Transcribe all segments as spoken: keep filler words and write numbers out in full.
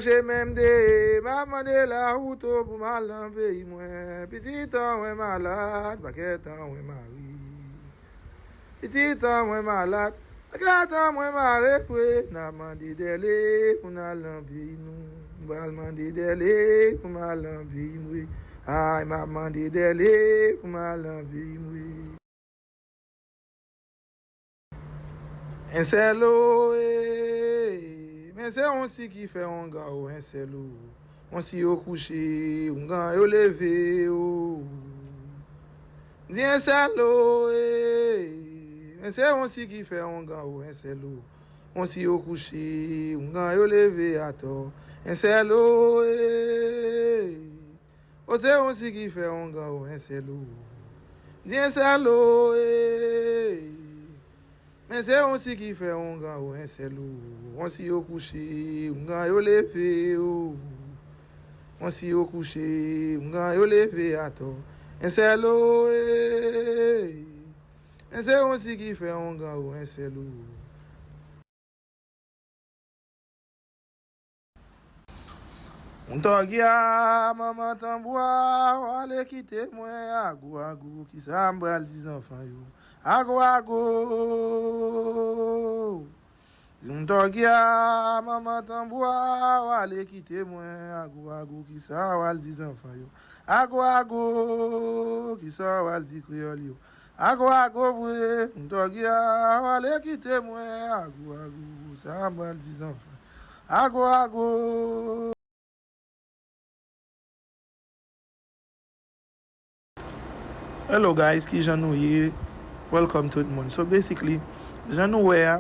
Chemen m deye, m ap mande lawout o pou m al nan peyi mwen. Pitit an mwen malad, pakèt an mwen mare. Pitit an mwen malad, pakèt an mwen mare vre. N ap mande dèle pou n al nan peyi nou. M pral mande dèle pou m al nan peyi m vre. Ay, m ap mande dèle pou m al nan peyi m vre. Ensèlo, e, men se yon si ki fè ongan o, ensèlo. Yon si yo kouche, ongan yo leve o. Di ensèlo, e, men se yon si ki fè ongan o, ensèlo. Yon si yo kouche, ongan yo leve atò. Ensèlo, e. O se yon si ki fè ongan o, ensèlo. Di ensèlo, e. Men se yon si ki fè ongan o, ensèlo. Yon si yo kouche, ongan yo leve o. Yon si yo kouche, ongan yo leve atò. Ensèlo, e. Men se yon si ki fè ongan o, ensèlo. Montògya, manman tanbou a, w ale kite mwen, agou, agou, kisa m pral di zanfan yo? Agou, agou. Montògya, manman tanbou a, w ale kite mwen, agou, agou, kisa w al di zanfan yo? Agou, agou, kisa w al di kreyòl yo? Agou, agou, vre, Montògya, w ale kite mwen, agou, agou, sa m pral di zanfan. Agou, agou. Hello guys, kijan nou ye? Welcome tout moun. So basically, jan nou wè a,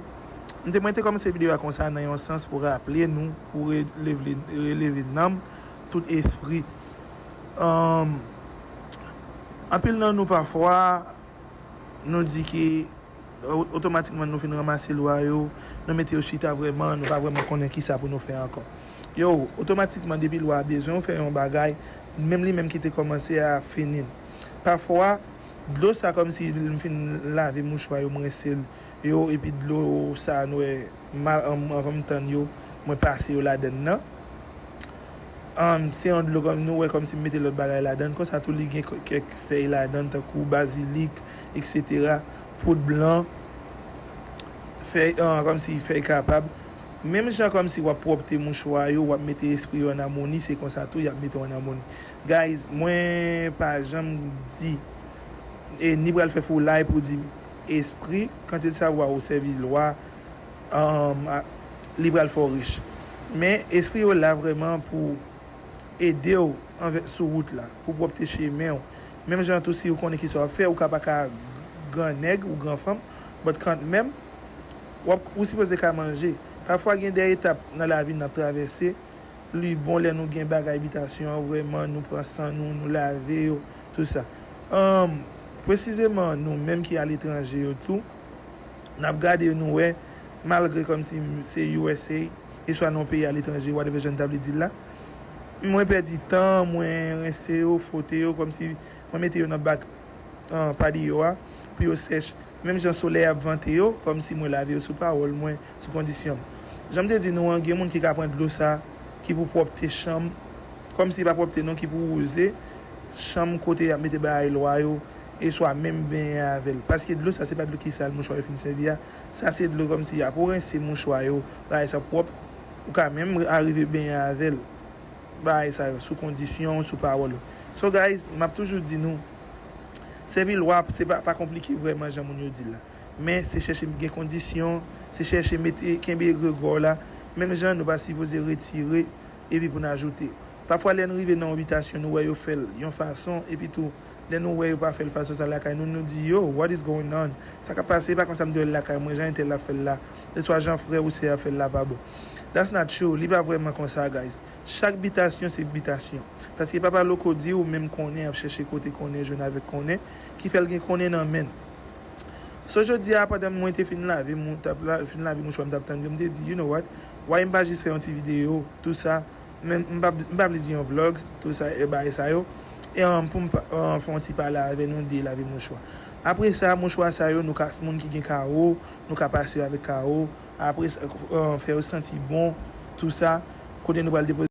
m te, mwen te kòmanse videyo a konsa nan yon sans pou raple nou, pou releve, releve nanm tout espri. Um, anpil nan nou pafwa, nou di ke o-, otomatikman nou fin ranmase lwa yo, nou mete yo chita vrèman, nou pa vrèman konnen kisa pou nou fè ankò. Yo, otomatikman depi lwa a bezwen w fè yon bagay, menm li menm ki te kòmanse a fini l. Pafwa, dlo sa kòmsi m fin lave mouchwa yo, m rense l yo, epi dlo sa nou wè, ma-, an-, anvan m tann yo, mwen pase yo ladann nan. Um, se yon dlo kòm nou wè kòmsi m mete lòt bagay ladann. Konsa tou li gen k-, kèk fèy ladann tankou bazilik, etsetera, poud blan, fèy, uh, kòmsi fèy kapab. Menm jan kòmsi w ap pwòpte mouchwa yo, w ap mete espri yo an amoni, se konsa tou y ap mete w an amoni. Guys, mwen pa janm di, e ni pral fè foulay pou di espri, quand il savoir ou sèvi lwa, um, a, li pral fè w rich. Men espri yo la vrèman pou ede w anvè, sou wout la, pou pwòpte chemen w. Menm jan tou, si w konnen kisa w ap fè, ou ka pa ka gran nèg ou gran fanm, but kanmenm, w ap, ou sipoze ka manje. Pafwa gen de etap nan lavi n ap travèse, li bon lè nou gen bagay bitasyon an, vrèman, nou pran san nou, nou lave yo, tou sa. Um, presizeman, nou menm ki aletranje yo tou, n ap gade, nou wè, malgre kòmsi se U S A, e swa nan yon peyi aletranje, whatever jan n ta vle di l la, mwen pèdi tan, mwen rense yo, fwote yo, kòmsi mwen mete yo nan bak, ah, padiyo a, pou yo sèch. Menm jan solèy ap vante yo, kòmsi mwen lave yo sou pawòl mwen, sou kondisyon m. Jan m te di nou an, gen moun ki ka pran dlo sa, ki pou pwòpte chanm, kòmsi pa pwòpte non, ki pou wouze chanm kote y ap mete bagay lwa yo, e swa menm benyen avè l. Paske dlo sa, se pa dlo ki sal mouchwa yo fin sèvi a. Sa se dlo kòmsi apre w rense mouchwa yo, bagay sa pwòp, ou ka menm arive benyen avè l. Bagay sa yo, sou kondisyon, sou pawòl ou. So guys, m ap toujou di nou, sèvi lwa, se pa, pa konplike vrèman jan moun yo di l la. Men se chèche gen kondisyon, se chèche mete, kenbe egregwa w la. Menm jan nou pa sipoze retire epi pou n ajoute. Pafwa lè n rive nan yon bitasyon, nou wè yo fè l yon fason, epi tou, lè nou wè yo pa fè l fason sa lakay nou, nou di, yo, what is going on? Sa k ap pase? E pa konsa m te wè l lakay mwen, jan entèl ap fè l la, e swa jan frè ou sè a fè l la pa bon. That's not true. Li pa vrèman konsa, guys. Chak bitasyon se bitasyon. Paske Papa Loko di ou menm konnen ap chèche kote konnen jwenn avèk konnen, ki fè l gen konnen nan men l. So, jodi a, pandan mwen te fin lave, mou-, t ap la-, fin lave mouchwa, m t ap tann yo, m te di, you know what? Why m pa jis fè yon ti videyo, tou sa, men m pa, m pa vle di yon vlogs, tou sa, e bagay sa yo. E, um, pou m pa, um, fè yon ti pale avè nou de lave mouchwa. Apre sa, mouchwa sa yo, nou ka, moun ki gen kawo, nou ka pase yo avèk kawo. Apre sa, uh, fè yo santi bon, tou sa. kote nou pral depoze